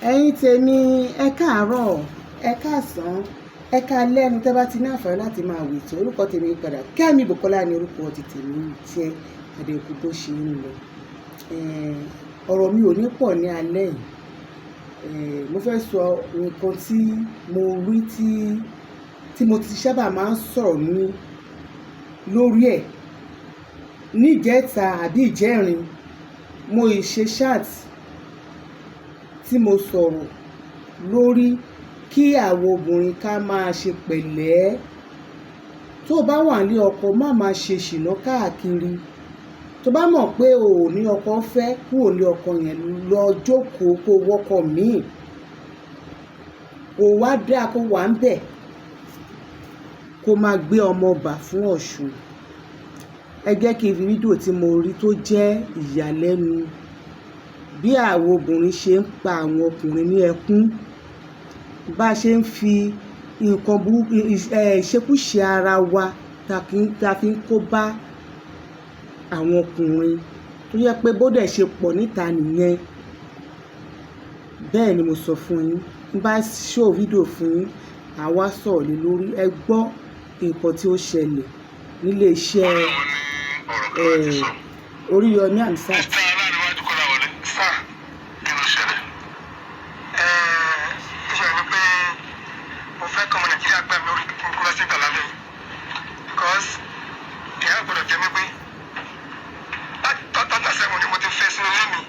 Ẹ̀yin tèmi, ẹ káàárọ̀, ẹ káàsán, ẹ káalẹ́ ẹni tẹ́ bá ti ní àǹfààní láti máa wò ètò. Orúkọ tèmi padà, Kẹ́mi Bùkọ́lá ni orúkọ ti tèmi ń jẹ́. Àdẹ̀kù bó ṣe ń lọ. Ọ̀rọ̀ mi ò ní pọ̀ ní alẹ́ yìí. Mo fẹ́ sọ nǹkan tí mo rí tí mo ti sábà máa ń sọ̀rọ̀ ní lórí ẹ̀. Níjẹta àbí ìjẹrin, mo ì ṣe chat tí mo sọ̀rọ̀ lórí kí àwọn obìnrin ká máa ṣe pẹ̀lẹ́. Tó bá wà ní ọkọ, má máa ṣe ṣìnà káàkiri. Tó bá mọ̀ pé o ò ní ọkọ fẹ́, kúrò ní ọkọ yẹn, lọ jókòó kó wọ́kọ míì. Kò wá dáa kó wà ń bẹ̀ kó máa gbé ọmọ bà fún Ọ̀ṣun. Ẹ jẹ́ kí n fi fídíò tí mo rí tó jẹ́ ìyàlẹ́nu bí àwọn obìnrin ṣe ń pa àwọn ọkùnrin ní ẹkún, bá ṣe ń fi nǹkan burúkú, ìṣekúṣe ara wa ta fi ń kó bá àwọn ọkùnrin, tó jẹ́ pé bó dẹ̀ ṣe pọ̀ níta nìyẹn. Bẹ́ẹ̀ ni mo sọ fún yín. N bá show fídíò fún yín, àwa sọ̀rọ̀ lé lórí. Ẹ gbọ́ nǹkan tí ó ṣẹlẹ̀ nílé iṣẹ́ Oríyọmí Hamzat. Mr. Aláríwájú Kọ́láwọlé. Sir, Kí ló ṣẹlẹ̀? Ó ṣẹlẹ̀ ni pé mo fẹ́ kọ́ ọmọ Nàìjíríà gbà mí lórí kí n kú lọ sí ìgbà lálẹ́ yìí because ìyá ò gbọ́dọ̀ jẹ mí pé láti 2007 ni mo ti fẹ́ sínú ilé mi.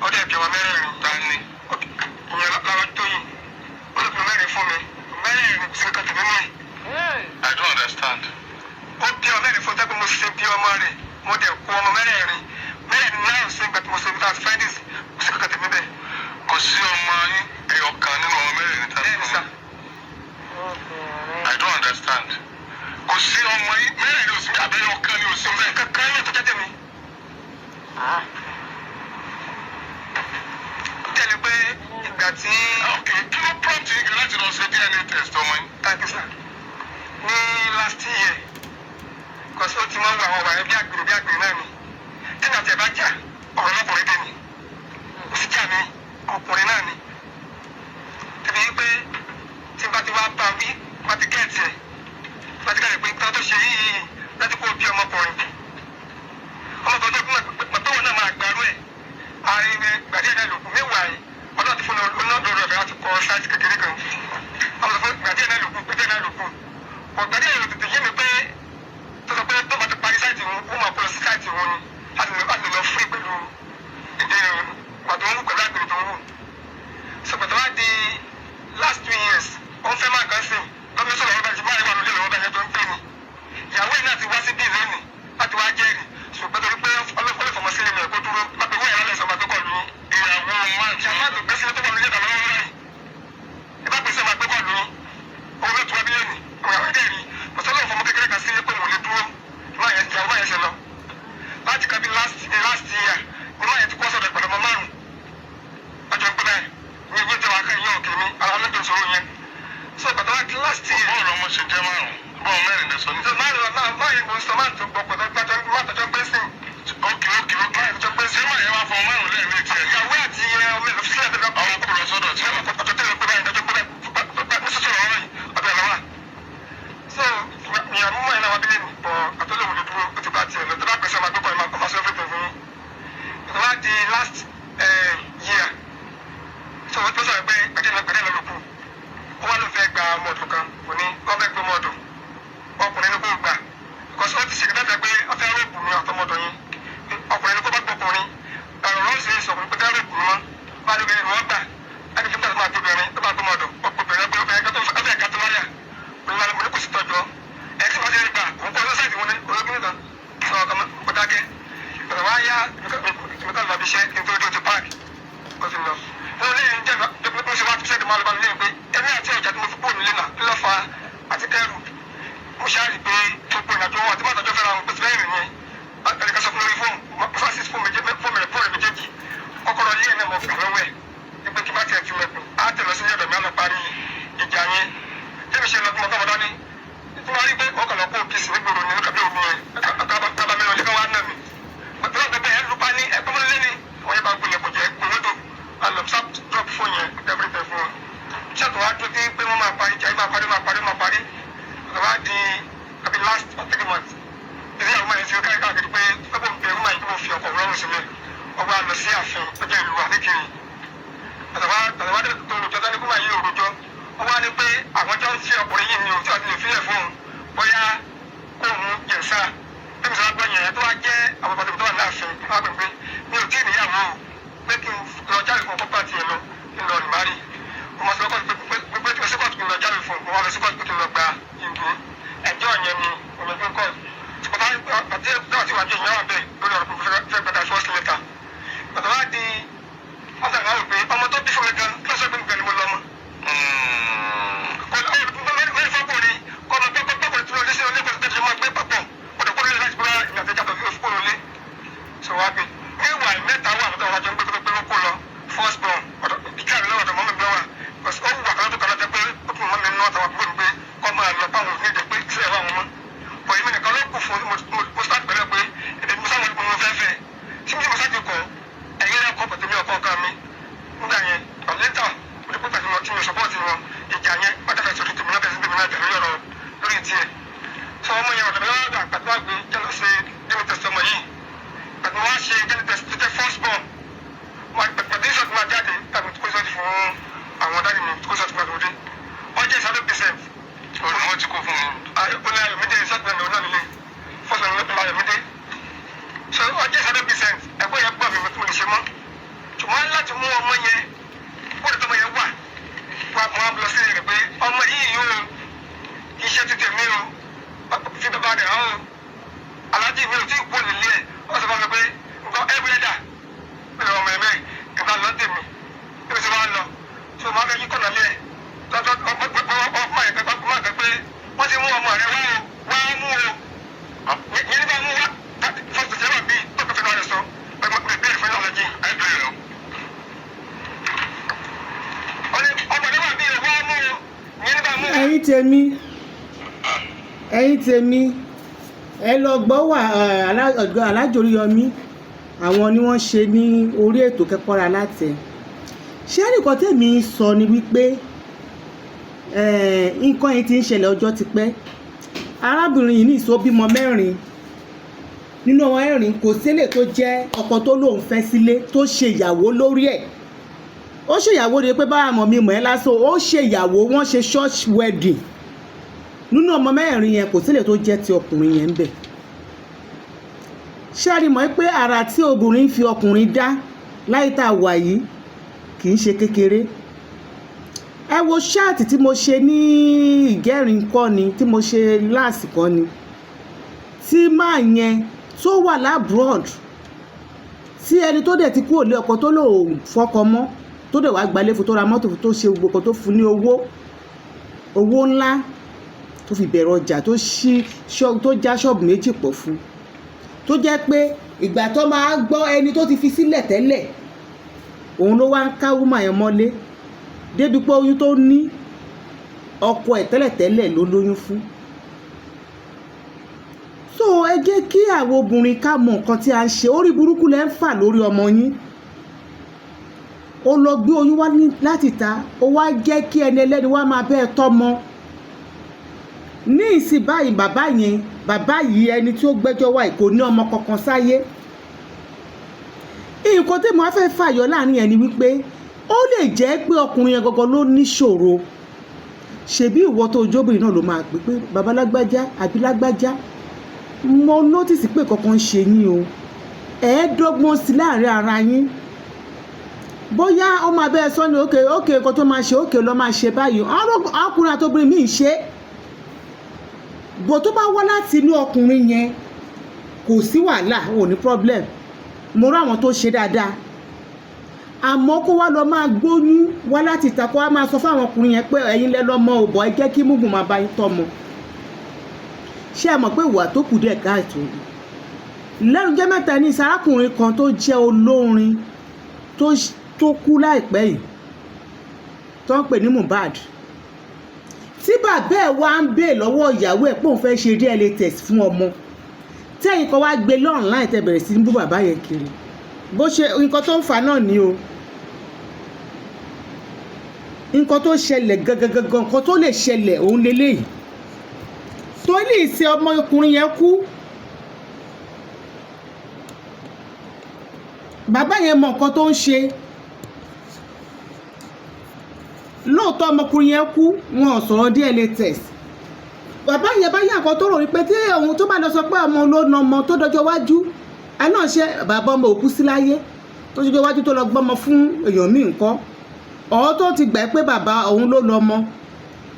Ó dẹ̀ bí ọmọ mẹ́rẹ̀ẹ̀rin. Ta ni? Ìyẹn lára Tóyìn. Ó lè bí mẹ́rin fún mi, mẹ́rẹ̀ẹ̀rin, kò sí kankan tèmi mẹ́. I don't understand. Ó bí ọmọ mẹ́rin fún tẹ́gbẹ́ mo ṣe bí ọmọ rẹ̀, mo dẹ̀ kó ọmọ mẹ́rẹ̀ẹ̀rin mẹ́rẹ̀ẹ̀rin náà sí ìgbà tí mo ṣe without findings, kò sí kankan tèmi bẹ́ẹ̀. Kò sí ọmọ yín ẹyọ kan nínú ọmọ mẹ́rẹ̀ẹ̀rin tá a Bẹ́ẹ̀ni sir. I don't understand. Kò sí ọmọ yín mẹ́rẹ̀ẹ̀rin ò sí àbẹ́yọ kan ni ò sí bẹ́ẹ̀? Kankan náà tó jẹ́ tèmi. Ó tẹ̀lé pé ìgbà tí Ok, kí ló prompt yín gan láti lọ ṣe DNA test ọmọ yín? Thank you, sir. Ní last year, because ó ti máa ń wo àwọn ọ̀wà yẹn bí àgbèrè bí àgbèrè náà ni. Tí ìgbà tí ẹ bá jà, ọ̀rọ̀ ọlọ́kùnrin dé ni, kò sí jà mí, ọkùnrin náà ni. Tẹ̀lé wípé tí n bá ti wá bá wí, bá ti gẹ̀ẹ́tì ẹ̀, bá ti gẹ̀ẹ́tì pé nǹkan tó ṣe yìí láti kó bí ọmọkùnrin ọmọkùnrin tó gbọ́n pé wọn náà máa gbàrú ẹ̀ àárín rẹ̀ gbàdé náà lòkù mẹ́wàá yìí. Ọlọ́run ti fún un lọ́dọ̀ rẹ̀ láti kọ́ site kékeré kan. Àwọn sọ fún gbàdé náà lòkù, gbàdé náà lòkù ọ̀gbàdé yẹn tètè yé mi pé tó sọ pé tó bá ti parí site wọn, ó máa kó lọ sí site wọn ni láti lè lọ fún pẹ̀lú ìdè ìgbà tó ń wù pẹ̀lú àgbèrè tó ń wù. So pẹ̀tọ́ wá di last 2 years, ó ń fẹ́ máa kàn sí lọ́mí sọ̀rọ̀ ọ̀bẹ tí máa wà lórí ọ̀bẹ yẹn tó ń pè ní. Ìyàwó ẹ̀ náà ti wá sí bí lónìí láti wá jẹ́rìí, ṣùgbọ́n torí pé ọlọ́pàá fọmọ sílẹ̀ mi ẹ̀ kó dúró má pé wọ́n yàrá lẹ́sọ̀ máa tó kọ̀ lóyún. Ìyàwó máa Ìyàwó àti gbèsè tó wà lórí ẹ̀dá lọ́wọ́ rẹ̀ ẹ bá gbèsè máa gbé kọ̀ lóyún. Owó ló tu wá bí lónìí, àwọn àwọn ẹ̀dẹ̀ rí ọ̀sán fọmọ kékeré kan sí pé mo lè dúró. Ìyàwó máa yẹn ṣe lọ láti kan bí last last year ni máa yẹn ti kó sọ̀dọ̀ pẹ̀lú ọmọ márùn-ún ọjọ́ ń pẹ́ báyìí ní ìwé tí wàá kàn yín òkè mi ara lọ́jọ́ ìṣòro yẹn. So ìgbà tó wá di last year. Bọ́ọ̀lù ọmọ ṣe jẹ́ márùn-ún, bọ́ọ̀ mẹ́rin lẹ sọ ní. So márùn máa yẹn kò sọ máa tó gbọ́ pẹ̀lú gbàtọ́ máa tọ́jọ́ gbé sí. Ok. Máa tọ́jọ́ gbé sí. Ṣé máa yẹn wá fọ márùn-ún lẹ́ẹ̀mejì ẹ̀? Ìyàwó àti ọmọ ìlú sílẹ̀ tó lọ. Ọmọ kò lọ sọ́dọ̀ tí wọ́n. Ọjọ́ tẹ́lẹ̀ pé báyìí tọ́jọ́ gbé báyìí ní sọ́sọ́ ọ̀rọ̀ yìí ọ̀dọ̀ ẹ̀ lọ́wọ́. So ìyàwó mọ̀ ẹ̀ náà wá bílẹ̀ mi bọ̀ àtọ́lẹ̀ lè dúró, ó ti bá tiẹ̀ lọ. Tó bá pèsè ọmọ àgbẹ̀kọ̀ ẹ̀ máa sọ fún fún yín. Ìgbà wá di last year, so wọ́n tó sọ̀rọ̀ pé gbàdé lọ lókun, ó wá ló fẹ́ gba ọmọ ọdún kan, kò ní wọ́n fẹ́ gbé ọmọ ọdún ọkùnrin ní kò gbà because ó ti ṣe kẹta pé ó fẹ́ rape mi àtọmọdún yín. Ọkùnrin ní kó bá gbọkùnrin ọ̀rọ̀ ló ń ṣe sọ̀rọ̀ pé fẹ́ rape mi mọ́ bá lóbi ni wọ́n gbà ẹni fún tàbí máa gbé obìnrin tó bá gbé ọmọ ọdún obìnrin pé ó fẹ́ kátó láyà mo ní kò sí tọ́jú ẹ tí wọ́n ti rí gbà òun kọ́ lọ́sàtì wọn ní ológun nìkan sọ ọkọ kó dákẹ́. Ìgbà wá yá ìmọ̀ká lọ bí iṣẹ́ nítorí ó ti páàkì, ó ti lọ nínú ilé yẹn jẹ́ bí mo ṣe wá ṣẹ́ẹ̀dì máa lọ bá mi lẹ́yìn pé èmi àti ọjà tí mo fi kúrò nílé náà ló fa àti kẹrù. Mo ṣáà rí pé gbogbo ìrìnàjò wọn àti bàtàjọ́ fẹ́ra wọn pèsè lẹ́yìn yẹn. Ẹnìkan sọ fún lórí fóònù, mo fà sí fóònù méjì, fóònù rẹ̀ fóònù méjèèjì, kọ́kọ́rọ́ ilé ẹ̀ náà mo gbà lọ́wọ́ ẹ̀ nígbà tí bá tiẹ̀ tilẹ̀kùn á tẹ̀ lọ sí ilé ọ̀dọ̀ mi, á lọ parí ìjà yẹn. Tẹ́mi ṣe lọ bí mo kọ́ mọ́ dání tí wọ́n rí pé wọ́n kàn lọ kó òpìsì nígboro ní kàbí omi yẹn kábà mi lọ ní ká wá nà mí lọ́dọ̀ bẹ́ẹ̀ lupa ní ẹ̀kọ́ mọ́lẹ́ ní wọ́n yẹ bá gbolẹ̀ kò jẹ́ gbowódò alọ́ sá drop fóònù yẹn. Máa parí, máa parí, máa parí. Ọ̀dọ̀ wá di àbí last 3 months, ìdí àwọn ọmọ yẹn ti kárí káàkiri pé pé mo bẹ̀rù máa yí kí mo fi ọkọ̀ rọrùn sílẹ̀. Ọgbà lọ sí ààfin ọjọ́ ìlú àlékiri. Àtàwọn tó rojọ́ dání kó máa yí òrojọ́. Wọ́n wá ní pé àwọn jọ ń fi ọkùnrin yìí ní o tí wọ́n ti lè fílẹ̀ fóun, bóyá kóun yẹ̀sà bí mi sọ gbọ́ yẹn tó wá jẹ́ àwọn pàtàkì tó wà láàfin. Wọ́n á pè pé mi ò tí ì níyàwó o, pé kí n lọ jáde fún ọkọ̀ pàtì ẹ̀ lọ, kí n lọ rì má rí. Mo máa sọ pé pé tí mo sí kóòtù, kí n lọ jáde fún un. Mo wá lọ sí kóòtù pé kí n lọ gba ìwé ẹjọ́ yẹn ni mo lọ gbé kóòtù. Àti náà tí wàá jẹ́ ìyẹn wà bẹ́ẹ̀ lórí ọ̀rọ̀ pé fẹ́ gbàdá first letter. Bàtà wá di wọ́n sàgbà rò pé ọmọ tó bí fún mi gan kí ló sọ pé mi gan ni mo lọ́mọ. Mẹ́rin fọ́kùnrin kọ́ ọmọ pọ́kùnrin tó lọ sí ilé kọ́sí tẹ́tí máa gbé papọ̀ kọ́dọ̀ kó lè láti bá ìgbà tó fi kúrò lé. So wá gbé meanwhile, mẹ́ta wà lọ́dọ̀ wájú ń gbé pé wọ́n kó lọ. First born, ọ̀dọ̀ ìjà mi lọ́wọ́, ọ̀dọ̀ mọ́mí mi lọ́wọ́. Ó wù wà kọ́lọ́dún kan lọ́jọ́ pé ó tún mọ́ mi nú àtàwọn àbúrò mi pé kọ́ máa lọ báwọn ní ìdè pé sílẹ̀ wà wọn mọ́. Bọ̀ èmi nìkan ló kù fún mo start pẹ̀lú pé èdè mo sáwọn mo fẹ́ fẹ́ tí mo sá ti kọ̀ ẹ̀yìn náà kọ́ pẹ̀tẹ́mi ọkọ̀ ọ̀gá mi nígbà yẹn. Later mo ti pípa tí mo support wọn, ìjà yẹn pátákì sórí tèmi náà bẹ̀rẹ̀ sí tèmi náà jà lórí ọ̀rọ̀ lórí tiẹ̀. Sọ ọmọ yẹn, ọ̀dọ̀ mi lọ́wọ́ àgbàdo àgbẹ̀ jẹ́ lọ ṣe DNA test ọmọ yìí. Pàtó wọ́n ṣe DNA test tó jẹ́ first born, pàtó ìṣọ̀tún máa jáde tàbí kó sọ́ọ̀tì fún àwọn daddy mi, kó sọ́ọ̀tì gbàgbọ́ dé, wọ́n jẹ́ 100%. Olùwọ́n ti kó fún mi. Ó ní Ayọ̀mídé ìṣọ̀tún náà náà nílé first born ní Ayọ̀mídé. So wọ́n jẹ́ 100%. Ẹ̀kọ́ yẹn gbọ́ mi, mo lè ṣe mọ́, ṣùgbọ́n láti mú ọmọ yẹn kó lè tọmọ yẹn wà wà mọ́ lọ sí rẹ̀ pé ọmọ yìí yóò iṣẹ́ ti tèmi o, fi bàbá rẹ̀ hàn o. Aláàjì mi ò tí ì kú nílé ẹ̀. Wọ́n sọ fún mi pé nǹkan ẹ̀rú ẹ̀dà pẹ̀lú ọmọ ẹ̀mẹ́ ìgbà lọ́n tèmi bí mo ṣe máa ń lọ tó máa fẹ́ yí kọ̀nà lé ẹ̀ tọ́tọ́ ọmọ ẹ̀ pé wọ́n ti mú ọmọ rẹ̀ wá o, wá mú o yẹn nígbà mú wá fọ́sọ̀ tí ẹ wà bí tó kọfẹ́ náà rẹ̀ sọ pẹ̀lú ìbéèrè fún aláàjì. Ẹ bèrè o. Ọmọ rẹ̀ wà bí o, wá mú o yẹn nígbà mú o. Ẹ̀yin tèmi, ẹ̀yin tèmi, ẹ lọ gbọ́ wà ọ̀dọ̀ Aláàjì Oríyọmí. Àwọn ni wọ́n ṣe ní orí ètò kẹ́kọ̀ọ́ra látẹ̀. Ṣé nǹkan tèmi ń sọ ni wípé nǹkan yìí ti ń ṣẹlẹ̀ ọjọ́ ti pẹ́. Arábìnrin yìí ní ìsó bímọ mẹ́rin. Nínú ọmọ mẹ́rin, kò sílẹ̀ tó jẹ́ ọkọ tó lóun fẹ́ sílé, tó ṣe ìyàwó lórí ẹ̀. Ó ṣe ìyàwó ni pé báwa mọ̀ mi mọ̀ ẹ́ lásán. Ó ṣe ìyàwó, wọ́n ṣe church wedding. Nínú ọmọ mẹ́rin yẹn, kò sílẹ̀ tó jẹ́ ti ọkùnrin yẹn ń bẹ̀. Ṣé a rí mọ̀ pé ara tí obìnrin fi ọkùnrin dá láyé tá a wà yìí kì í ṣe kékeré? Ẹ wo chat tí mo ṣe ní ìgẹ́rin kọ́ ni tí mo ṣe last kọ́ ni, tí máa yẹn tó wà l'abroad, tí ẹni tó dẹ̀ ti kúrò lé ọkọ tó lò fọkọ mọ́, tó dẹ̀ wá gbalé fún, tó ra mọ́tò fún, tó ṣe gbogbo kan, tó fún ní owó, owó ńlá, tó fi bẹ̀rẹ̀ ọjà, tó ṣí, tó já ṣọ́ọ̀bù méjì pọ̀ fún, tó jẹ́ pé ìgbà tó máa gbọ́, ẹni tó ti fi sílẹ̀ tẹ́lẹ̀, òun ló wá ń ká woman yẹn mọ́lé, débi pé oyún tó ní, ọkọ ẹ̀ tẹ́lẹ̀tẹ́lẹ̀ ló lóyún fún. So ẹ jẹ́ kí àwọn obìnrin ká mọ nǹkan tí a ń ṣe. Orí burúkú lẹ́ ń fà lórí ọmọ yín. Ó lọ gbé oyún wá láti ta, ó wá jẹ́ kí ẹni ẹlẹ́ni wá máa bẹ́ẹ̀ tọ́mọ ní ìsìn báyìí. Bàbá yẹn, bàbá yìí, ẹni tí ó gbẹ́jọ́ wá yìí, kò ní ọmọ kankan sáyé. Nǹkan tí mo á fẹ́ fàyọ láàrin ẹ̀ ni wípé ó lè jẹ́ pé ọkùnrin yẹn gangan ló níṣòro. Ṣebí ìwọ tó jóbìnrin náà ló máa pè pé, "Bàbá lágbájá àbí lágbájá, mo notice pé kankan ń ṣe yín o." Ẹ̀ẹ́dọ́gbọ́n sí láàrin ara yín, bóyá ó máa bẹ́ẹ̀ sọ ní òkè òkè nǹkan tó máa ṣe òkè lọ́ máa ṣe báyìí. Ọkùnrin àtobìnrin míì ṣe bò, tó bá wá láti inú ọkùnrin yẹn, kò sí wàhálà, ò ní problem. Mo rá àwọn tó ṣe dáadáa, àmọ́ kó wá lọ máa gbóyún wá láti ìta, kó wá máa sọ fáwọn ọkùnrin yẹn pé ẹ̀yin lẹ lọ́mọ ò bọ̀, ẹ jẹ́ kí mugun máa bá yín tọ́mọ. Ṣé ẹ mọ̀ pé ìwà tó kù díẹ̀ káàtó ni? Lẹ́nu jẹ́ mẹ́ta ní arákùnrin kan tó jẹ́ olórin tó kú láìpẹ́ yìí, tó ń pè ní Mohbad, tí bàbá ẹ̀ wá ń bè lọ́wọ́ ìyàwó ẹ̀ pé òun fẹ́ ṣe DNA test fún ọmọ, tẹ́yìn kan wá gbé online, tẹ́ bẹ̀rẹ̀ sí ní bú bàbá yẹn kiri. Bó ṣe nǹkan tó ń fa náà ni o. Nǹkan tó ṣẹlẹ̀ gangan gangan, nǹkan tó lè ṣẹlẹ̀ òun leléyìí. Tó lè ṣe ọmọkùnrin yẹn kú, bàbá yẹn mọ nǹkan tó ń ṣe. Lóòótọ́ ọmọkùnrin yẹn kú, wọn ò sọ̀rọ̀ DNA test. Bàbá yẹn bá yà nǹkan tó rò wípé tí òun tó bá lọ sọ pé ọmọ ló na ọmọ tó dọjọ́ wájú àná ṣe bàbá ọmọ òkú sí láyé, tó dọjọ́ wájú tó lọ gbọ́mọ fún èèyàn míì ńkọ́, ọ̀ tó ti gbà pé bàbá òun ló lọ ọmọ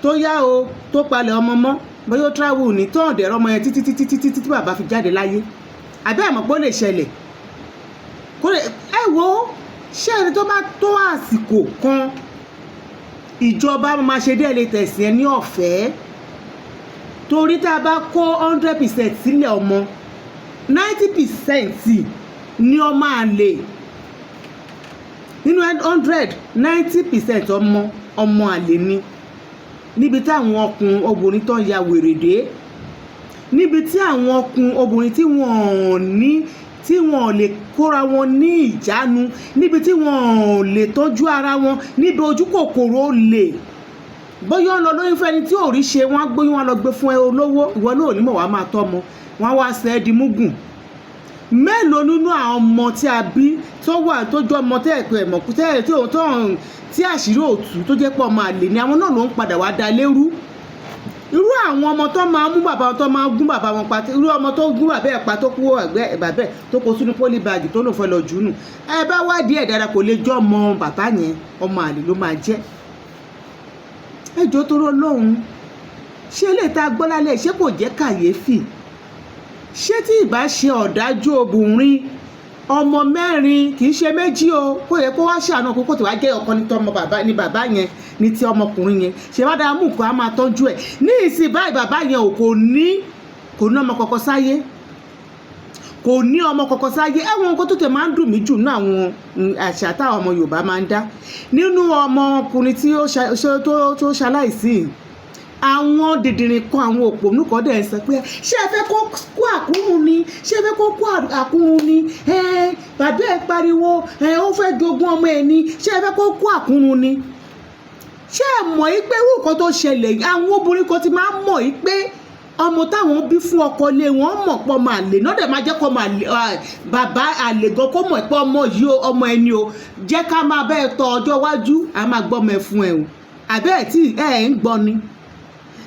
tó yá o, tó palẹ̀ ọmọ mọ́, bóyá ó travel ní tó ọ̀dẹ̀ ọmọ yẹn títí títí títí tí bàbá fi jáde láyé. Àbí àmọ́ pé ó lè ṣẹlẹ̀ kó lè. Ẹ wo, ṣé ẹni tó bá tó àsìkò kan, ìjọba máa ṣe DNA test yẹn ní ọ̀fẹ́, torí tá a bá kó 100% sílẹ̀, ọmọ 90% ní ọmọ àlè nínú 100, 90% ọmọ àlè ni. Níbi tí àwọn ọkùnrin obìnrin tó ń ya wèrè dé, níbi tí àwọn ọkùnrin obìnrin tí wọ́n ní, tí wọ́n lè kóra wọn ní ìjánu, níbi tí wọ́n lè tọ́jú ara wọn, níbi ojú kòkòrò lè bóyá ó ń lọ lóyún fún ẹni tí ò rí ṣe, wọ́n á gbóyún, wọn lọ gbé fún ẹ olówó, ìwọ náà ò ní mọ̀, wàá máa tọ́mọ wọ́n á wá sẹ́ ẹ́ di múgùn. Mélòó nínú àwọn ọmọ tí a bí tó wà tó jọ ọmọ tẹ́ ẹ̀ pé ẹ̀mọ̀ tẹ́ ẹ̀ tí ò tó hàn tí àṣírí òtú, tó jẹ́ pé ọmọ àlè ni, àwọn náà ló ń padà wá da lérú. Irú àwọn ọmọ tó máa mú bàbá wọn, tó máa gún bàbá wọn pa, irú ọmọ tó gún bàbá ẹ̀ pa, tó kú ẹ̀gbẹ́ bàbá ẹ̀, tó kó sínú polybag, tó lòun fẹ́ lọ jù nù, ẹ bá wádìí ẹ̀ dáadáa, kò lè jọ́ ọmọ bàbá yẹn, ọmọ àlè ló máa jẹ́. Ẹ jọ̀ọ́, toró lóhùn, ṣé lè ta gbọ́ lálẹ́? Ṣé kò jẹ́ kàyéfì? Ṣé tí ìbá ṣe ọ̀dájú obìnrin, ọmọ mẹ́rin, kì í ṣe méjì o, kó yẹ kó wá ṣàánú kó tó wá jẹ́ ọkọ ní tọmọ bàbá ní bàbá yẹn ní ti ọmọkùnrin yẹn ṣe bá dáa mú nǹkan á máa tọ́jú ẹ̀ ní ìsìn báyìí. Bàbá yẹn ò kò ní ọmọ kọ̀ọ̀kan sáyé, kò ní ọmọ kọ̀ọ̀kan sáyé. Ẹ̀wọ̀n nǹkan tó tẹ̀ máa ń dùn mí jù ní àwọn àṣà táwọn ọmọ Yorùbá máa ń dá nínú ọmọkùnrin tí ó tó ṣaláìsí, àwọn dìndìnrín kan, àwọn òpònú kan dẹ̀ ń sọ pé, ṣé ẹ fẹ́ kó kó àkúrun ni? Ṣé ẹ fẹ́ kó kó àkúrun ni? Ẹ bàbá ẹ pariwo ẹ, ó fẹ́ jogún ọmọ ẹ ni. Ṣé ẹ fẹ́ kó kó àkúrun ni? Ṣé ẹ mọ̀ yí pé irú nǹkan tó ṣẹlẹ̀ yìí, àwọn obìnrin kan ti máa ń mọ̀ yí pé ọmọ táwọn bí fún ọkọ ilé wọn mọ̀ pọ̀ máa lè náà dẹ̀ máa jẹ́ kó máa lè bàbá àlè gan kó mọ̀ pé ọmọ yìí o, ọmọ ẹni o, jẹ́ ká máa bẹ́ẹ̀ tọ́ ọjọ́ iwájú, a máa gbọ́mọ ẹ fún ẹ o. Àbẹ́ ẹ̀ tí ẹ̀ ń gbọ́ ni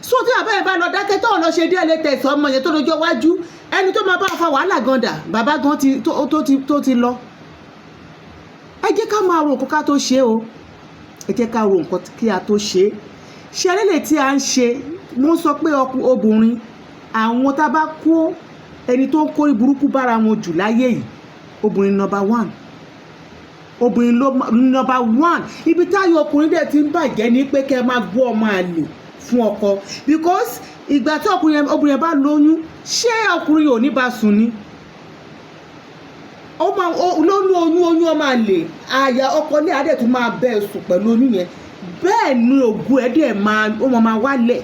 so, tí bàbá yẹn bá lọ dákẹ́ tó lọ ṣe díẹ̀ létẹ̀ sọ ọmọ yẹn tó lọ́jọ́ iwájú, ẹni tó máa bá fa wàhálà gan dà, bàbá gan ti tó ti lọ. Ẹ jẹ́ ká máa ro nǹkan ká tó ṣe o. Ẹ jẹ́ ká ro nǹkan kí a tó ṣe é. Ṣe eré tí a ń ṣe, mo sọ pé obìnrin, àwọn tá a bá kó ẹni tó ń kórí burúkú bára wọn jù láyé yìí, obìnrin number one, obìnrin ló number one. Ibi táyọ̀ ọkùnrin dẹ̀ ti ń bàjẹ́ ni pé kẹ́ ẹ máa gbọ́ ọmọ àlè fún ọkọ, because ìgbà tí ọkùnrin yẹn, obìnrin yẹn bá lóyún, ṣé ọkùnrin yóò ní bá sùn ni? Ó máa lóyún, oyún ọmọ àlè, àyà ọkọ ní adé tún máa bẹ́ ẹ sùn pẹ̀lú oyún yẹn. Bẹ́ẹ̀ ni ògùn ẹ̀ dẹ̀ máa ó máa wálẹ̀.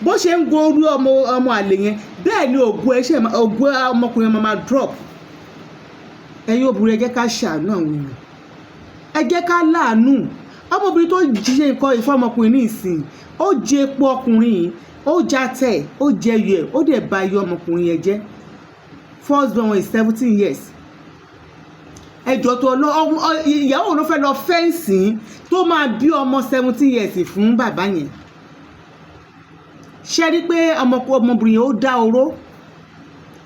Bó ṣe ń gun orí ọmọ àlè yẹn, bẹ́ẹ̀ ni ògùn ẹ̀ ṣe ògùn ọmọkùnrin yẹn máa drop. Ẹ̀yin obìnrin, ẹ jẹ́ ká ṣàánú àwọn èèyàn, ẹ jẹ́ ká láàánú ọmọbìnrin tó ṣe nǹkan ìfọmọkùnrin ní ìsìn. Ó jẹ epo ọkùnrin yìí, ó já tẹ̀, ó jẹ iyọ̀ ẹ̀, ó dẹ̀ ba iye ọmọkùnrin yẹn jẹ́. First born is 17 years. Ẹjọ́ tó lọ, ìyàwó ló fẹ́ lọ fẹ́ǹsì tó máa bí ọmọ 17 years fún bàbá yẹn. Ṣe rí pé ọmọbìnrin yẹn ó dá oró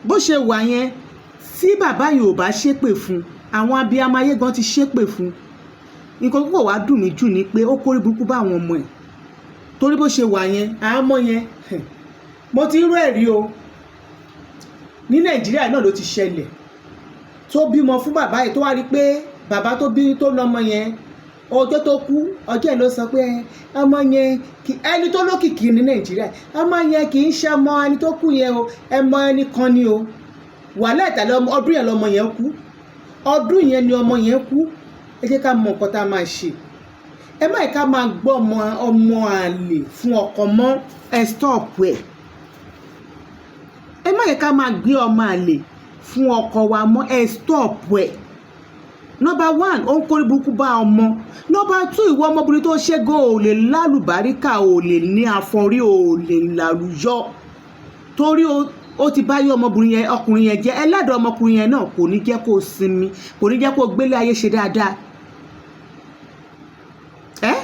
bó ṣe wà yẹn? Tí bàbá yẹn ò bá ṣépè fún, àwọn abiyamọ ayé gan ti ṣépè fún. Nǹkan púpọ̀ wá dùn mí jù ni pé ó kórí burúkú bá àwọn ọmọ ẹ̀, torí bó ṣe wà yẹn, àwọn ọmọ yẹn, mo ti rú ẹ̀rí o. Ní Nàìjíríà náà ló ti ṣẹlẹ̀, tó bímọ fún bàbá yìí, tó wá rí i pé bàbá tó bí tó lọ́mọ yẹn, ọjọ́ tó kú, ọjọ́ ẹ̀ ló sọ pé ọmọ yẹn, ẹni tó lókìkí ní Nàìjíríà, ọmọ yẹn kì í ṣe ọmọ ẹni tó kú yẹn o, ẹmọ ẹni kan ni o. Wàhálà ìtàlẹ̀, ọdún yẹn lọmọ yẹn kú, ọdún yẹn ni ọmọ yẹn kú. Ẹ jẹ́ ká mọ nǹkan tá a máa ṣe. Ẹ má ká máa gbọ́ ọmọ àlè fún ọkọ mọ́. Ẹ stop ẹ̀. Ẹ má yẹ ká máa gbé ọmọ àlè fún ọkọ wa mọ́. Ẹ stop ẹ̀. Number one, ó ń kórí burúkú bá ọmọ. Number two, ìwọ ọmọbìnrin tó ṣe gan ò lè lálùbáríkà, ò lè ní àfọ̀rí, ò lè làlùyọ, torí ó ti bá yé ọmọbìnrin yẹn, ọkùnrin yẹn jẹ́. Ẹlẹ́dàá ọmọkùnrin yẹn náà kò ní jẹ́ kó sinmi, kò ní jẹ́ kó gbélé ayé ṣe dáadáa. Ẹ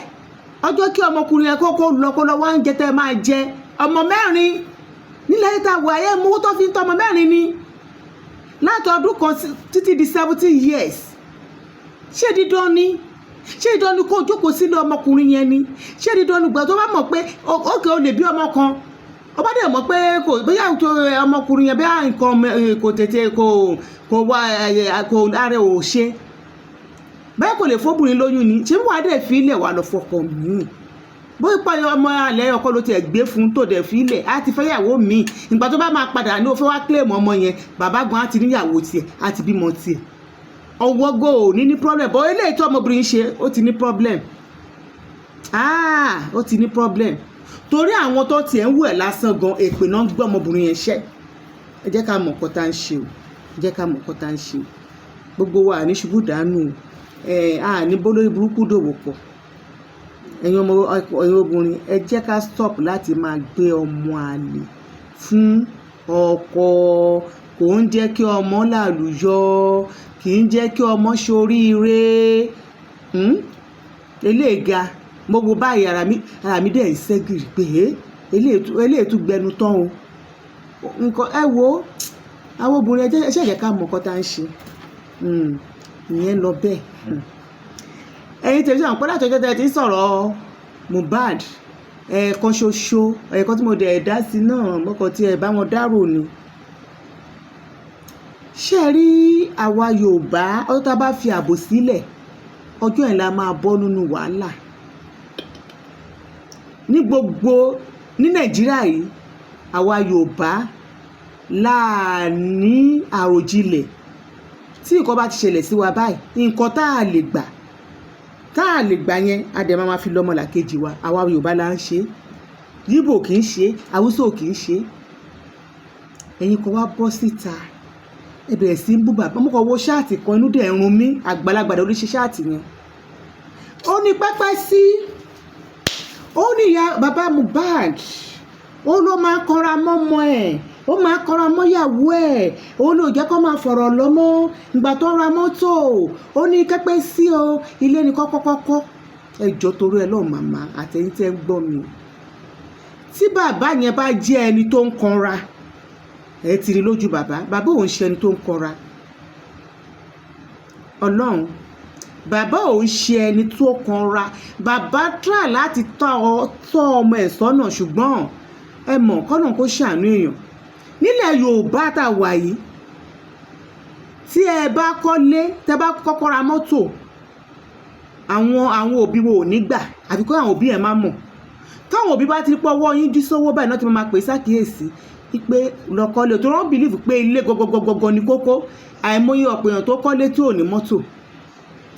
ọjọ́ kí ọmọkùnrin yẹn kókó lọ, kó lọ wá ń jẹ tẹ́ ẹ máa jẹ. Ọmọ 4 nílẹ̀ ayé tá a wà, ayé mú tó fi ń tọ́ ọmọ 4 ni láti ọdún kan títí di 70 years. Ṣé dídán ni? Ṣé dídán ni kó o jókòó sílé ọmọkùnrin yẹn ni? Ṣé dídán ni? Gbà tó bá mọ̀ pé ókè o lè bí ọmọ kan, ó bá dẹ̀ mọ̀ pé kò bóyá tó ọmọkùnrin yẹn, bóyá nǹkan kò tètè kò wá kò ara ẹ̀ ò ṣe bẹ́ẹ̀, kò lè fóbìnrin lóyún ni, ṣé wàá dẹ̀ fi ilẹ̀ wà lọ fọkọ míì? Bóyá pa ọmọ alẹ́ ọkọ ló tiẹ̀ gbé fún tó dẹ̀ fi ilẹ̀, á ti fẹ́yàwó míì. Ìgbà tó bá máa padà ní o fẹ́ wá claim ọmọ yẹn, bàbá gan á ti níyàwó tiẹ̀, á ti bímọ tiẹ̀. Ọwọ́ go ò ní ní problem bọ́. Eléyìí tó ọmọbìnrin ṣe, ó ti ní problem. Ah, ó ti ní problem, torí àwọn tó tiẹ̀ ń wù ẹ̀ lásán gan, èpè náà ń gbé ọmọbìnrin yẹn ṣẹ́. Ẹ jẹ́ ká mọ̀ nǹkan tá ń ṣe o, ẹ jẹ́ ká mọ̀ nǹkan tá ń ṣe o. Gbogbo wa ní ṣubú dànù o. Ẹ à ní bólórí burúkú dòwò pọ̀. Ẹ̀yin ọmọ, ẹ̀yin obìnrin, ẹ jẹ́ ká stop láti máa gbé ọmọ àlè fún ọkọ. Kò ń jẹ́ kí ọmọ làlùyọ, kì í jẹ́ kí ọmọ ṣoríire. Eléyìí ga. Mo wo báyìí, ara mi dẹ̀ ń ṣẹ́gìrì pé eléyìí tún gbẹnu tán o. Nǹkan ẹ wo, àwọn obìnrin, ẹ jẹ́ ẹ ṣe jẹ́ ká mọ̀ nǹkan tá à ń ṣe. Ìyẹn lọ bẹ́ẹ̀. Ẹ̀yin tèmi, sọ̀rọ̀ pé láti ọjọ́ tẹ́ ẹ ti ń sọ̀rọ̀ Mohbad, ẹ̀ẹ̀kan ṣoṣo, ẹ̀ẹ̀kan tí mo dẹ̀ dá sí náà, mọ́kàn tí ẹ bá wọn dárò ni. Ṣé ẹ rí àwa Yorùbá, ọjọ́ tá a bá fi ààbò sílẹ̀, ọjọ́ yẹn la máa bọ́ nínú wàhálà. Ní gbogbo ní Nàìjíríà yìí, àwa Yorùbá láàní àròjinlẹ̀. Tí nǹkan bá ti ṣẹlẹ̀ sí wa báyìí, nǹkan tá a lè gbà, tá a lè gbà yẹn, a dẹ̀ máa fi lọ́mọ làkejì wa. Àwa Yorùbá la ń ṣe é, Yíbò kì í ṣe é, Haúsá ò kì í ṣe é. Ẹ̀yin kan wá bọ́ síta, ẹ bẹ̀rẹ̀ sí í bú bàbá. Mo kàn wo chat kan, inú dẹ̀ ń run mí. Àgbàlagbà ló ṣe chat yẹn. Ó ní pẹ́pẹ́ sí, ó ní ìyá bàbá Mohbad, ó ló máa ń kanra mọ́mọ ẹ̀, ó máa ń kanra mọ́yàwó ẹ̀, ó ló jẹ́ kó máa fọ̀rọ̀ lọ́mọ́. Ìgbà tó ra mọ́tò, ó ní kẹ́pẹ́ sí o, ilé ní kọ́kọ́kọ́kọ́. Ẹ jọ, torí ẹ lọ́ọ̀, màmá àtẹ̀yìn tẹ́ ń gbọ́ mi, tí bàbá yẹn bá jẹ́ ẹni tó ń kanra, ẹ ti rí lójú bàbá. Bàbá òun ṣe ẹni tó ń kanra. Ọlọ́run, bàbá òun ṣe ẹni tó kanra. Bàbá try láti tọ́ ọmọ ẹ̀ sọ́nà, ṣùgbọ́n ẹ mọ̀ kọ́nà kó ṣàánú èèyàn. Nílẹ̀ Yorùbá tá a wà yìí, tí ẹ bá kọ́lé, tẹ bá kọ́kọ́ ra mọ́tò, àwọn òbí wo ò ní gbà, àfi kó àwọn òbí ẹ̀ má mọ̀. Táwọn òbí bá ti pọ́ ọwọ́ yín dí sówó báyìí náà, ti máa pè é sákìyèsí pé lọ́kọ́lé tó wọ́n believe pé ilé gọgọgọgọ ní kókó. Àìmọye ọ̀pọ̀ èèyàn tó kọ́lé tí ò ní mọ́tò.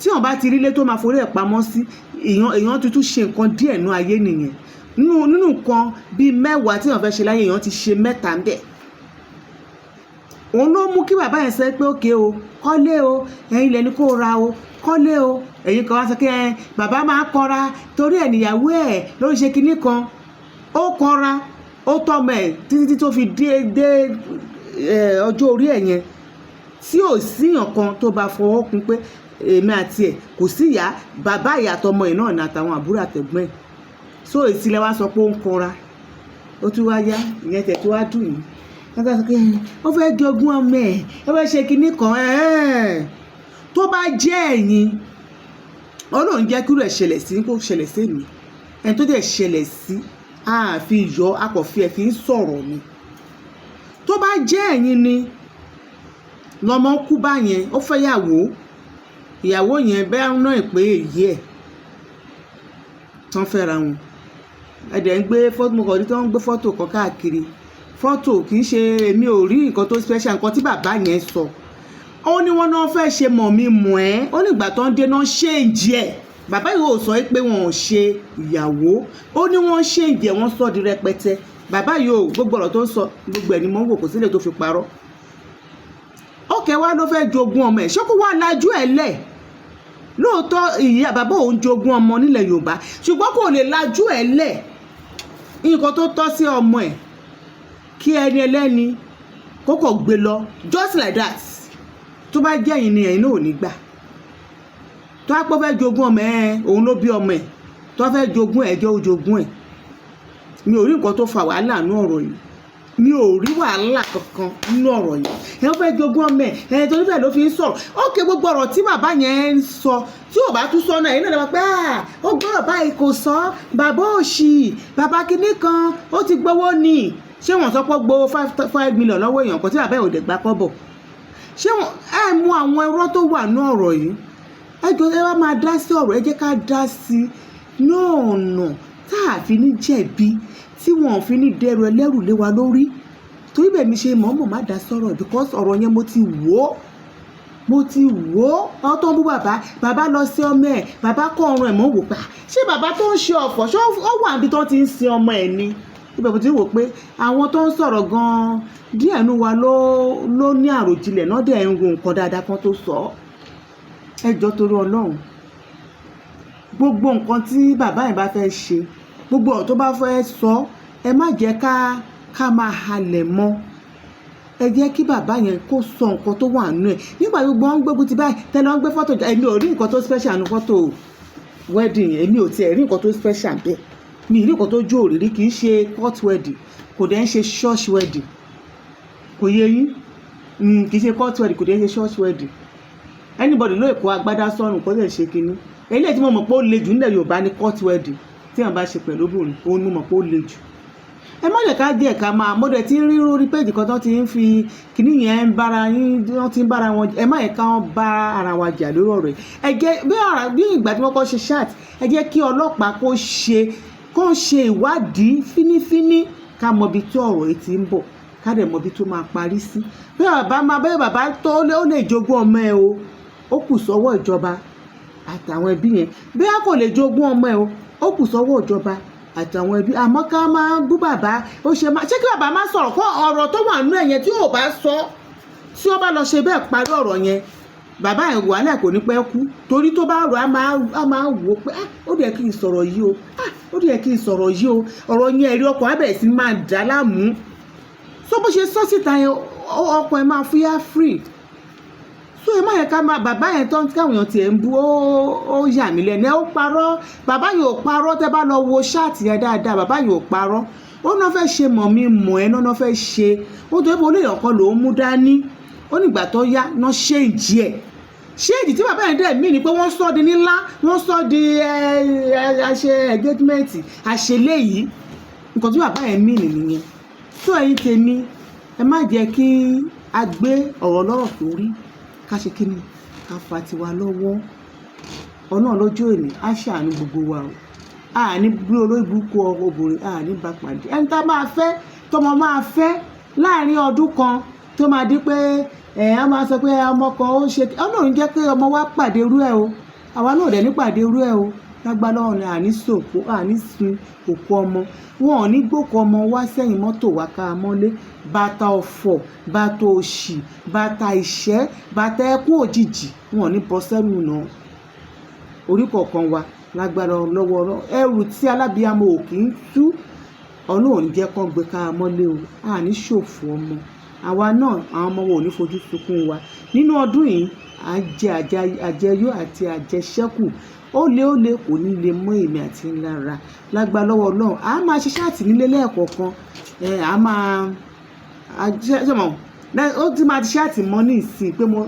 Tí wọ́n bá ti rí ilé tó máa forí ẹ̀ pamọ́ sí, èèyàn tuntun ṣe nǹkan díẹ̀ nú ayé nìyẹn. Nínú nǹkan bíi 10 tí èèyàn fẹ́ ṣe láyé, èèyàn ti ṣe 3 ń bẹ̀. Òun ló mú kí bàbá yẹn sọ pé òkè o, kọ́lé o, ẹ̀yin lẹni kó ra o, kọ́lé o. Ẹ̀yin kan wá sọ pé ẹ bàbá máa ń kọra torí ẹ̀ níyàwó ẹ̀ ló ń ṣe kinní kan. Ó kọra, ó tọ́mọ ẹ̀ títí tó fi dé ọjọ́ orí ẹ̀ yẹn, tí ò síyàn kan tó bá fọwọ́ kún pé èmi àti ẹ̀ kò sí ìyá bàbá, ìyá àtọmọ ẹ̀ náà ní, àtàwọn àbúrò àtẹ̀gbọ́n ẹ̀. So ìsìlẹ̀ wa sọ pé ó ń kọra, ó tún wá yá, ìyẹn tẹ̀ tó wá dùn yín. Wọ́n sọ pé ó fẹ́ jogún ọmọ ẹ̀, ó fẹ́ ṣe kinní kan. Tó bá jẹ́ ẹ̀yin, Ọlọ́run jẹ́ kí irú ẹ̀ ṣẹlẹ̀ sí, kó ṣẹlẹ̀ sí mi, ẹni tó dẹ̀ ṣẹlẹ̀ sí, a fi yọ, a kò fi ẹ̀ fi ń sọ̀rọ̀ ni. Tó bá jẹ́ ẹ̀yin ni lọ́mọ kú báyẹn, ó fẹ́ yàwó, ìyàwó yẹn bẹ́ẹ̀ náà pé èyí ẹ̀ tán fẹ́ra wọn, ẹ dẹ̀ ń gbé fọ́tò. Mo kàn rí tí wọ́n ń gbé fọ́tò kan káàkiri. Fọ́tò kì í ṣe, èmi ò rí nǹkan tó special. Nǹkan tí bàbá yẹn sọ, ó ní wọ́n náà fẹ́ ṣe mọ̀ mi mọ̀ ẹ́. Ó ní ìgbà tó ń dé náà change ẹ̀. Bàbá yìí ò sọ pé wọn ò ṣe ìyàwó, ó ní wọ́n change ẹ̀, wọ́n sọ di rẹpẹtẹ. Bàbá yìí ò, gbogbo ọ̀rọ̀ tó ń sọ, gbogbo ẹ̀ ni mo ń wò, kò sílẹ̀ tó fi parọ́. Ó kẹ́ wá ló fẹ́ jogún ọmọ ẹ̀, ṣé kó wá lajú ẹ̀ lẹ̀? Lóòótọ́, ìyá bàbá òun jogún ọmọ nílẹ̀ Yorùbá, ṣùgbọ́n kò lè lajú ẹ̀ lẹ̀. Nǹkan tó tọ́ sí ọmọ ẹ̀, kí ẹni ẹlẹ́ni kókò gbé lọ just like that. Tó bá jẹ́ ẹ̀yin ni, ẹ̀yin náà ò ní gbà. Tó á pọ́ fẹ́ jogún ọmọ ẹ̀, òun ló bí ọmọ ẹ̀, tó fẹ́ jogún ẹ̀, jẹ́ ó jogún ẹ̀. Mi ò rí nǹkan tó fa wàhálà nínú ọ̀rọ̀ yìí. Mi ò rí wàhálà kankan nínú ọ̀rọ̀ yìí. Ẹ fẹ́ jogún ọmọ ẹ̀ ẹ̀, torí bẹ́ẹ̀ ló fi ń sọ̀rọ̀. Ókè, gbogbo ọ̀rọ̀ tí bàbá yẹn ń sọ, tí ò bá tún sọ náà, ẹ̀yin náà lè máa pẹ́ ó gbọ́dọ̀ báyìí, kò sọ bàbá òṣì, bàbá kinní kan, ó ti gbowó ni. Ṣé wọ́n sọ pé ó gbowó 5 5 million lọ́wọ́ èèyàn kan tí bàbá ẹ̀ ò dẹ̀ gbà kọ́bọ̀? Ṣé wọ́n ẹ mú àwọn ẹ̀rọ tó wà ní ọ̀rọ̀ yìí? Ẹ jọ, ẹ wá máa dá sí ọ̀rọ̀. Ẹ jẹ́ ká dá sí ní ọ̀nà tá a fi ní jẹ̀bi, tí wọn ò fi ní dẹrù ẹlẹ́rù lé wa lórí. Torí bẹ́ẹ̀ mi ṣe mọ̀ọ́mọ̀ má dá sọ̀rọ̀, because ọ̀rọ̀ yẹn, mo ti wò ó, mo ti wò ó. Àwọn tó ń bú bàbá, bàbá lọ sí ọmọ ẹ̀, bàbá kọ́ ọrùn ẹ̀ mọ́, wò pa ṣé bàbá tó ń ṣe ọ̀fọ̀, ṣé ó wà níbi tó ti ń sin ọmọ ẹ̀ ni? Ibẹ̀ mo ti wò pé àwọn tó ń sọ̀rọ̀ gan-an, díẹ̀ nú wa ló ní àròjinlẹ̀ náà, dẹ̀ ń ro nǹkan dáadáa kan tó sọ ọ́. Ẹ jọ̀ọ́, torí Ọlọ́run, gbogbo nǹkan tí bàbá yẹn bá fẹ́ ṣe, gbogbo ọ̀rọ̀ tó bá fẹ́ sọ, ẹ má jẹ́ ká máa halẹ̀ mọ́. Ẹ jẹ́ kí bàbá yẹn kó sọ nǹkan tó wà nínú ẹ̀. Nígbà gbogbo wọn ń gbógun ti báyìí, tẹ́lẹ̀ wọn gbé fọ́tò, èmi ò rí nǹkan tó special nínú fọ́tò wedding. Èmi ò tiẹ̀ rí nǹkan tó special bẹ́ẹ̀. Mi ì rí nǹkan tó jó òrìrí. Kì í ṣe court wedding, kò dẹ̀ ń ṣe church wedding. Kò yé yín? Kì í ṣe court wedding, kò dẹ̀ ń ṣe church wedding. Anybody ló kó agbádá sọ́run kó lè ṣe kinní. Eléyìí tí mo mọ̀ pé ó le jù nílẹ̀ Yorùbá ní court wedding tí wọ́n bá ṣe pẹ̀lú obìnrin, òun ni mo mọ̀ pé ó le jù. Ẹ má jẹ́ ká díẹ̀ ká máa mo dẹ̀ ti ń rí lórí péjì kan tó ti ń fi kinní yẹn ń bára yín, wọ́n ti ń bára wọn. Ẹ má yẹ ká wọ́n bá ara wa jà lórí ọ̀rọ̀ yìí. Ẹ jẹ́ bí ara bí ìgbà tí wọ́n kọ́ ṣe chat, ẹ jẹ́ kí ọlọ́pàá kó ṣe ìwádìí fínífíní, ká mọ ibi tí ọ̀rọ̀ yìí ti ń bọ̀, ká dẹ̀ mọ ibi tó máa parí sí. Bí bàbá máa bẹ́ẹ̀, bàbá tó ó lè jogún ọmọ ẹ o, ó kù sọ́wọ́ ìjọba àtàwọn ẹbí yẹn. Bí a kò lè jogún ọmọ ẹ o, ó kù sọ́wọ́ ìjọba àtàwọn ẹbí. Àmọ́ ká máa bú bàbá, ó ṣe máa ṣé kí bàbá má sọ̀rọ̀ kó ọ̀rọ̀ tó wà nínú ẹ̀yẹn tí ò bá sọ, tí ó bá lọ ṣe bẹ́ẹ̀ parí ọ̀rọ̀ yẹn, bàbá ẹ̀ wàhálà kò ní pẹ́ kú, torí tó bá rò, á máa wò ó pé, "Ah, ó dẹ̀ kí n sọ̀rọ̀ yìí o. Ah, ó dẹ̀ kí n sọ̀rọ̀ yìí o." Ọ̀rọ̀ yẹn, ẹ̀rí ọkàn á bẹ̀rẹ̀ sí máa dà á láàmú. So bó ṣe sọ síta yẹn, ọkàn ẹ̀ máa fúyà free. So ẹ má yẹ ká máa bàbá yẹn tán káwọn èèyàn tiẹ̀ ń bú. Ó yà mí lẹ́nu. Ẹ ó parọ́, bàbá yìí ò parọ́. Tẹ́ bá lọ wo chat yẹn dáadáa, bàbá yìí ò parọ́. Ó náà fẹ́ ṣe mọ̀ mi mọ̀ ẹ́ náà fẹ́ ṣe ó, tó pé olóyè kan lòún mú dání. Ó nígbà tó yá náà ṣéǹjì ẹ̀. Ṣéǹjì tí bàbá yẹn dẹ̀ mí ni pé wọ́n sọ di nílá, wọ́n sọ di ẹ àṣẹ engagement, àṣeléyìí. Nǹkan tí bàbá yẹn mí nìyẹn. Tó ẹ̀yin tèmi, ẹ má jẹ́ kí a gbé ọ̀rọ̀ lọ́rọ̀ sórí, ká ṣe kí ni, ká fa tiwa lọ́wọ́. Ọlọ́run lọ́jọ́ òní á ṣàánú gbogbo wa o. A ní bí olórí burúkú obìnrin, a ní bá pàdé ẹni tá a máa fẹ́, tọmọ máa fẹ́ láàrin ọdún kan, tó máa di pé ẹ̀ á máa sọ pé ọmọ kan ó ṣe. Ọlọ́run jẹ́ pé ọmọ wa pàdé irú ẹ̀ o. Àwa náà dẹ̀ ní pàdé irú ẹ̀ o. Lágbára Ọlọ́run, àní sòkò, àní sun òkú ọmọ. Wọn ò ní gbókù ọmọ wá sẹ́yìn mọ́tò wá ká mọ́lé. Bàtà ọ̀fọ̀, bàtà òṣì, bàtà ìṣẹ́, bàtà ẹkún òjijì, wọn ò ní bọ́ sẹ́nu náà orí kọ̀ọ̀kan wa lágbára lọ́wọ́. Ẹrù tí alábìyamọ ò kì í tú, Ọlọ́run ò ní jẹ́ kán gbé ká mọ́lé o. Àní ṣòfò ọmọ. Àwa náà, àwọn ọmọ wa ò ní fojú sunkún wa nínú ọdún yìí. À ń jẹ àjẹyó àti àjẹṣẹ́kù. Ó lé, ó lé, kò ní lè mọ́ èmi àti ńlára lágbára lọ́wọ́ Ọlọ́run. A máa ṣe chat nílé lẹ́ẹ̀kọ̀ọ̀kan. Ẹ a máa ṣe mọ̀, ó ti máa ti chat mọ́ ní ìsìn pé mo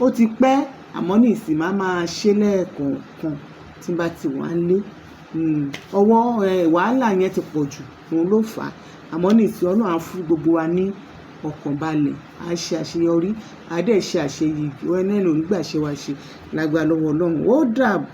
ó ti pẹ́, àmọ́ ní ìsìn máa ṣe lẹ́ẹ̀kọ̀ọ̀kan tí n bá ti wà nílé. Ọwọ́ wàhálà yẹn ti pọ̀ jù, òun ló fà á. Àmọ́ ní ìsìn, Ọlọ́run á fún gbogbo wa ní ọkàn balẹ̀, á ṣe àṣeyọrí, á dẹ̀ ṣe àṣeyege. Ẹni ò ní gbà ṣe wa ṣe lágbára lọ́wọ́ Ọlọ́run. Ó dàbọ̀.